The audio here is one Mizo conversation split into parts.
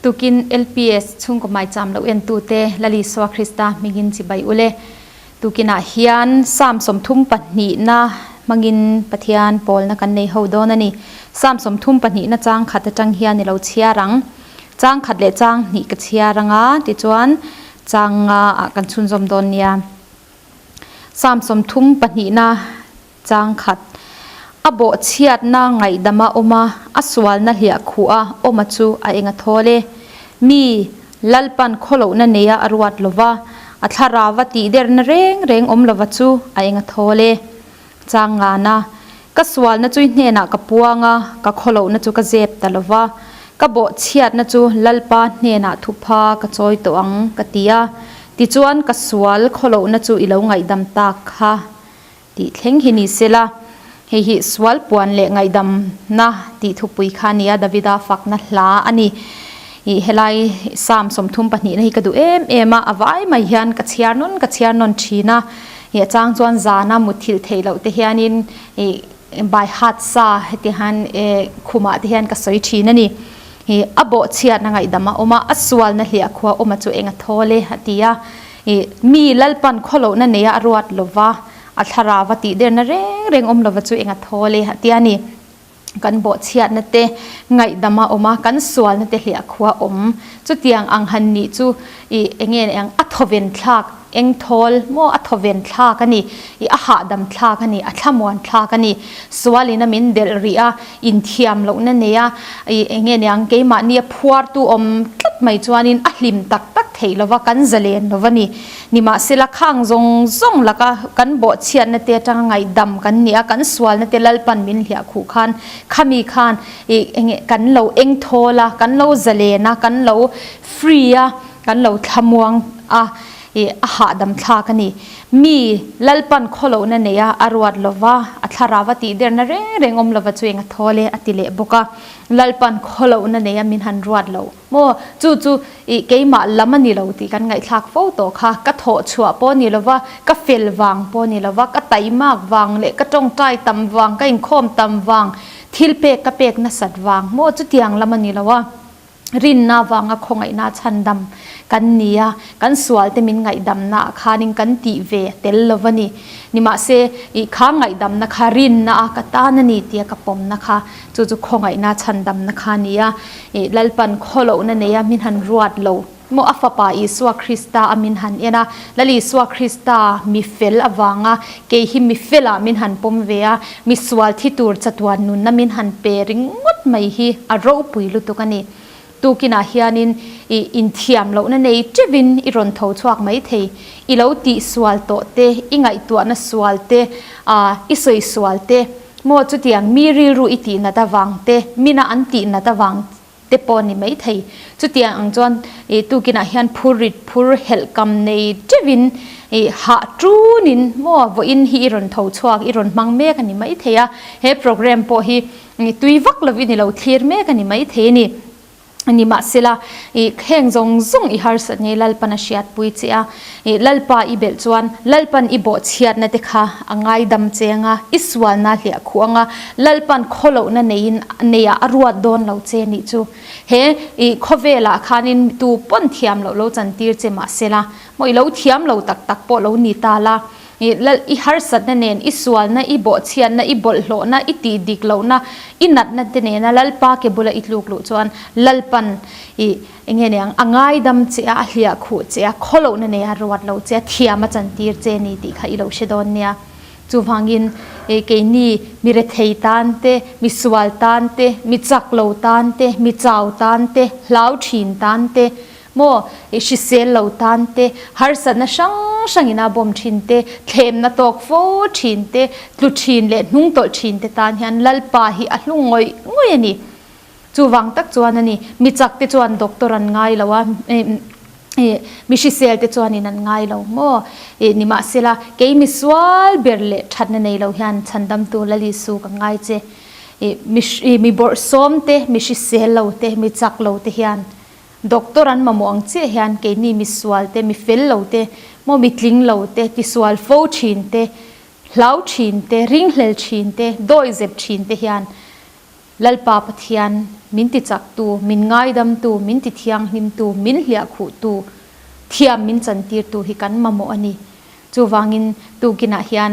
Tukin LPS chhungkaw maicham lo entute Lal Isua Krista hmingin chibai ule. Tukinah hian Psalm 32na hmangin Pathian pawlna kan nei ho dawn a ni. Psalm 32na chang khat atang hian i lo chhiar ang. Chang khat leh chang hnih ka chhiar anga tichuan chang nga ah kan chhunzawm dawn nia. Psalm 32na Chang khat. A bawhchhiatna ngaihdama awm a, a sualna hliah khuh a awma chu a eng a thawl e. Mi, Lalpan khawlohna neia a ruat lova, a thlarava tihderna reng reng awm lova chu a eng a thawl e. Chang ngana, Ka sualna chu i hnenah ka puang a, ka khawlohna chu ka zep ta lova, ka bawhchhiatna chu Lalpa hnenah thupha ka chawi tawh ang, ka ti a. Tichuan ka sual khawlohna chu i lo ngaihdam tak kha. Tih thleng hi ni sela, hei hi sual puan leh ngaihdamna tih thupui kha a ni a, Davida fakna hla a ni. Ih helai Psalm 32 na hi ka duh em em a, a vai mai hian ka chhiar nawn ka chhiar nawn thin a, ih a chang chuan zana mutthilh theih loh te hianin ih by heart sa heti hian eh khumah te hian ka sawi thin a ni. Ih a bawhchhiatna ngaihdam a awm a, a sualna hliah khua awm a chu eng a thawl e a ti a. I mi Lalpan khawlohna neia a ruat lova, a thlarau a tihderna reng reng awm lova chu eng a thawl e a tia ni. Kan bawhchhiatna te ngaihdam a awm a, kan sualna te hliah khua awm. Chutiang ang han nih chu i enge ang a thawven thlak, eng thawl maw a thawven thlak a ni, i a hahdam thlak a ni, a thlamuan thlak a ni. Sualin a min delh rih a, inthiam lohna nei a, i enge niang keimahni a phuartu awm tlat mai chuanin a hlim tak tak theih lova kan zalen lova ni. Nimahsela khang zawng zawng laka kan bawhchhiatna te atanga ngaihdam kan ni a, kan sualna te Lalpan min hliah khuh khan khami khan i enge kan lo eng thawl a, kan lo zalen a, kan lo free a, kan lo thlamuang a, i a hahdam thlak a ni. Mi Lalpan khawlohna nei a, a ruat lova, a thlarau a tihderna reng reng awm lova chu eng a thawl e a ti leh bawk a. Lalpan khawlohna nei a min han ruat lo maw? Chu chu i keimah lam a ni lo tih kan ngaihthlak fo tawh kha. Ka thawh chhuah pawh a ni lova, ka fel vang pawh a ni lova, ka taimak vang leh ka tawngtai tam vang, ka inkhawm tam vang, thil pek ka pek nasat vang maw? Chutiang lam a ni lo a. Rinna vanga khawngaihna chhandam kan ni a, kan sualte min ngaihdamna ah khanin kan tih ve a tel lo va ni. Nimahse, i kha ngaihdamna kha rinna a ka tan a ni tia ka pawmna kha chu chu khawngaihna chhandamna kha a ni a. I Lalpan khawlohna neia min han ruat lo maw a Fapa Isua Krista a min han en a, Lal Isua Krista mi fel avanga kei hi mi felah min han pawm ve a, Mi sual thi tur chatuan nunna min han pe ringawt mai hi a ropui lutuk a ni. Tukinah hianin i inthiam lohna nei teuhin i rawn tho chhuak mai thei. I lo tih sual tawh te, i ngaihtuahna sual te, i sawi sual te, maw chutiang mi rilru i tih nat avang te, mina an tih nat avang te pawh ni mai thei. Chutiang ang chuan ih tukinah hian phur rit phur helh kam nei teuhin ih hah tunin maw vawiin hi i rawn tho chhuak i rawn hmang mek a ni mai thei a. He program pawh hi tui vak lovin i lo thlir mek a ni mai thei a ni. Nimahsela ih heng zawng zawng i harsat nge Lalpan a hriatpui che a. Ih Lalpa i belh chuan Lalpan i bawhchhiatna te kha a ngaidam che anga, i sualna hliah khuh anga, Lalpan khawlohna neiin neiah a ruat dawn lo che nih chu. He ih khawvelah khanin tu pawn thiam loh lo chantir che mahsela, maw i lo thiam lo tak tak pawh lo ni ta la, ih Lal i harsatna nen i sualna, i bawhchhiatna, i bawlhhlawhna, i tih dik lohna, i natna te nena Lalpa ke bula i tluk luh chuan Lalpan ih Enge niang, a ngaidam che a, a hliah khuh che a, khawlohna nei a ruat lo che a, thiam a chantir che ni tih kha i lo hre dawn nia. Chuvangin keini mi rethei tan te, mi sual tan te, mi chak lo tan te, mi chau tan te, hlau thin tan te, maw hrisel lo tan te, harsatna hrang hrangin a bawm thin te, thlemna tawk fo thin te, tlu thin leh hnungtawlh thin te tan hian Lalpa hi a hlu ngawih ngawih a ni. Chuvang tak chuan a ni, mi chak te chuan doctor an ngai lo a, mi hrisel te chuanin an ngai lo maw? Nimahsela, kei mi sual ber leh thatna nei lo hian chhandamtu Lal Isu ka ngai che. Mi bawrhsawm te, mi hrisel lo te, mi chak lo te hian doctor an mamawh ang chiah hian keini mi sual te, mi fel lo te, maw mi tling lo te, tisual fo thin te, hlau thin te, ringhlel thin te, dawihzep thin te hian Lalpa Pathian Min ti chak tu, min ngaidam tu, min ti thianghlim tu, min hliah khuh tu, thiam min chantir tu hi kan mamawh a ni. Chuvangin tukinah hian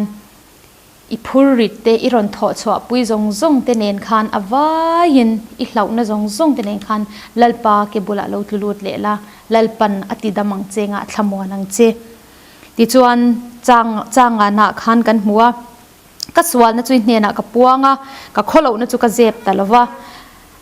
i phur rit te, i rawn thawh chhuah pui zawng zawng te nen khan a vaiin i hlauhna zawng zawng te nen khan Lalpa ke bulah lo tlu lut leh la, Lalpan a ti dam ang che ngah thlamuan ang che. Tichuan chang changana khan kan hmu a, ka sualna chu i hnenah ka puang a, ka khawlohna chu ka zep ta lo va,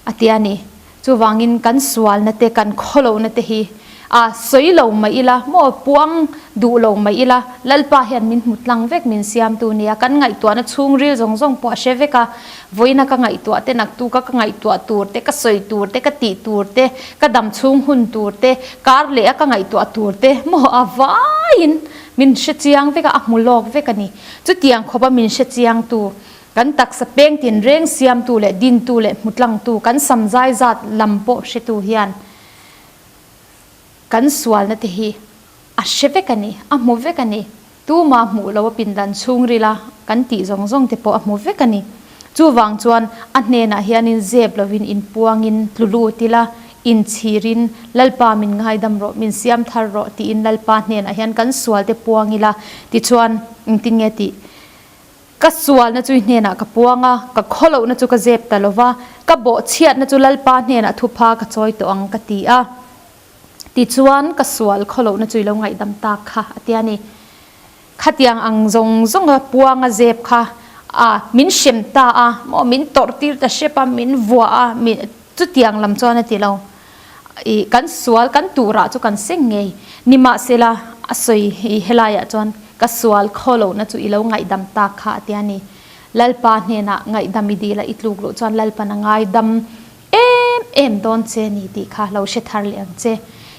a ti a ni. Chuvangin kan sualna te, kan khawlohna te hi a sawi lo mai ila maw, puang duh lo mai ila, Lalpa hian min hmu tlang vek, min siamtu nia, kan ngaihtuahna chhungril zawng zawng pawh a hre vek a, vawiina ka ngaihtuah te, naktuka ka ngaihtuah tur te, ka sawi tur te, ka tih tur te, ka dam chhung hun tur te, kar leh a ka ngaihtuah tur te maw a vaiin min hre chiang vek a, a hmu lawk vek a ni. Chutiang khawpa min hre chiangtu Kan taksa peng tinreng siamtu leh dintu leh hmutlangtu, kan samzai zat lam pawh hretu hian kan sualna te hi a hre vek a ni, a hmu vek a ni. Tuma hmuh lo a pindan chhungrila kan tih zawng zawng te pawh a hmu vek a ni. Chuvang chuan a hnenah hianin zep lovin inpuangin tlu lut ila, inchhirin Lalpa min ngaidam rawh, min siam thar rawh tiin Lalpa hnenah hian kan sualte puang ila, tichuan engtin nge tih? Ka sualna chu i hnenah ka puang a, ka khawlohna chu ka zep ta lo va, ka bawhchhiatna chu Lalpa hnenah thupha ka chawi tawh ang ka ti a. Tichuan, ka sual khawlohna chu i lo ngaihdam tak kha, a ti a ni. Khatiang ang zawng zawnga puanga zep kha a min hrem ta a, maw min tawrh tir ta hrep a, min vuah a, min chutiang lam chuan a ti lo. I kan sual kan turah chu kan seng ngei. Nimahsela, a sawi i helaiah chuan ka sual khaw lohna chu i lo ngaihdam tak kha a ti a ni. Lalpa hnenah ngaihdam i dil a i tluk loh chuan Lalpan a ngaidam em em dawn che ni tih kha lo hre thar leh ang che.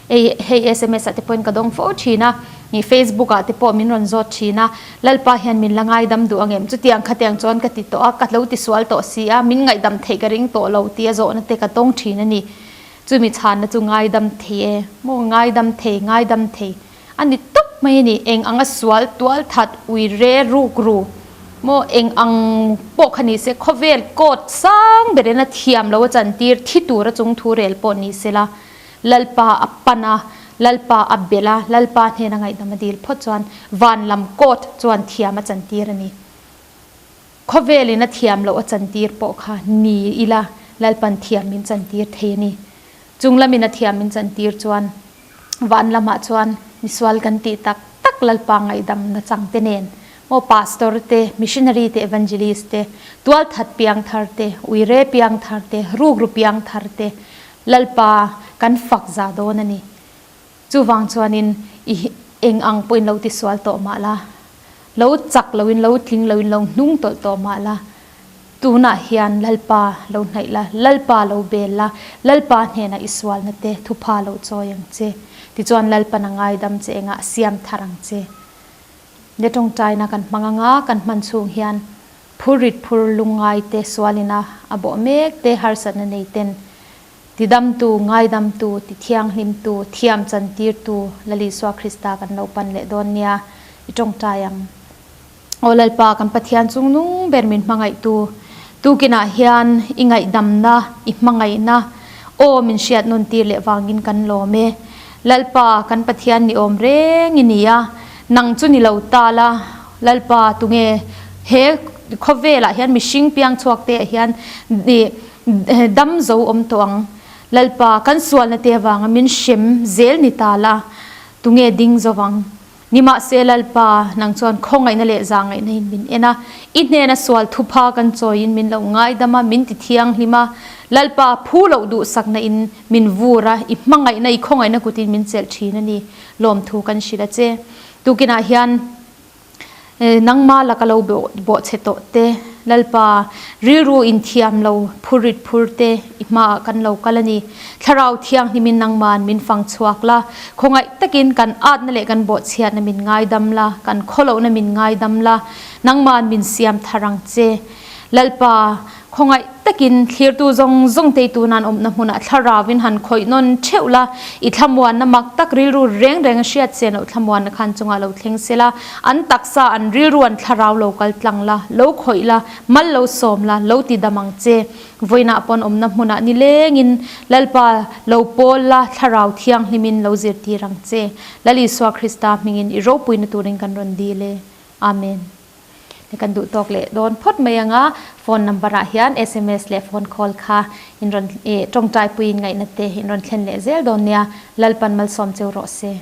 Ei hei sms ah te pawhin ka dawng fo thin a, ih Facebook ah te pawh min rawn zawt thin a, Lalpa hian min la ngaidam duh ang em? Chutiang khatiang chuan ka ti tawh a, ka lo ti sual tawh si a, min ngaihdam theih ka ring tawh lo tia zawhna te ka dawng thin a ni. Chumi chhanna chu ngaidam thei e maw, ngaidam thei, ngaidam thei a ni tawp mai a ni. Eng anga sual tual that ui re ruk ru maw, eng ang pawh kha ni se, khawvel court sang berin a thiam lo a chantir thi tura chung thu rel pawh ni se la, Lalpa a pan a, Lalpa a belh a, Lalpa hnena ngaihdam a dil phawt chuan van lam court chuan thiam a chantir a ni. Khawvelin a thiam loh a chantir pawh kha ni ila Lalpan thiam min chantir thei a ni. Chung lamin a thiam min chantir chuan van lamah chuan misual kan tih tak tak Lalpa ngaihdam nachang te nen maw Pastor te, Missionary te, Evangelist te, tualthat piangthar te, uire piangthar te, rukru piangthar te Lalpa kan fak za dawn a ni. Chuvang chuanin i eng ang pawhin lo tisual tawh mah la, lo chak loin, lo tling loin, lo hnung tawlh tawh mah la, tunah hian Lalpa lo hnaih la, Lalpa lo bel la, Lalpa hnenah i sualna te thupha lo chawi ang che. Tichuan Lalpan a ngaidam che engah a siam thar ang che. Ne tawngtaina kan hmang anga kan hman chhung hian phur rit phur lungngai te sualina a bawh mek te harsatna nei ten Tidamtu, ngaidamtu, tithianghlimtu, thiam chantirtu Lal Isua Krista kan lo pan leh dawn nia, i tawngtai ang. Aw Lalpa, kan Pathian chung nung ber min hmangaihtu, tukinah hian i ngaihdamna, i hmangaihna, aw min hriat nawn tir leh vangin kan lawm e. Lalpa, kan Pathian ni awm reng i ni a, nang chu ni lo ta la, Lalpa, tunge he khawvelah hian mihring piang chhuak te ah hian i Dam zo awm tawh ang. Lalpa, kan sualna te avanga min hrem zel ni ta la, tunge ding zo vang? Nimahse Lalpa, nang chuan khawngaihna leh zahngaihna in min en a, i hnena sual thupha kan chawiin min lo ngaidam a, min ti thianghlim a. Lalpa, phu loh duhsakna in min vur a, i hmangaihna, i khawngaihna kutin min chelh thin a ni. Lawmthu kan hrilh a che. Tukinah hian. Nangma laka lo bawhchhe tawh te, Lalpa, rilru inthiam lo phurit phur te i hmaah kan lo kal a ni. Thlarau Thianghlimin nangma'n min fang chhuak la, khawngaih takin kan atna leh kan bawhchhiatna min ngaidam la, kan khawlohna min ngaidam la, nangma'n min siam thar ang che. Lalpa, khawngaih takin thlirtu zawng zawng te tunan awmna hmunah thlarawin han khawih nawn theuh la, i thlamuanna mak tak rilru reng reng a hriat chen loh thlamuanna khan chungah lo thleng se la, an taksa an rilru an thlarau lo kal tlang la, lo khawih la, mal lo sawm la, lo ti dam ang che. Vawiinah pawn awmna hmunah nilengin Lalpa lo pawl la, thlarau thianghlimin lo zirtir ang che. Lal Isua Krista hmingin i ropuina turin kan rawn dil e. Amen. Kan duh tawk leh dawn phawt mai anga phone number ah hian sms leh phone call kha in rawn tawngtai puiin ngaihna te in rawn thlen leh zel dawn nia. Lalpan malsawm cheu rawh se.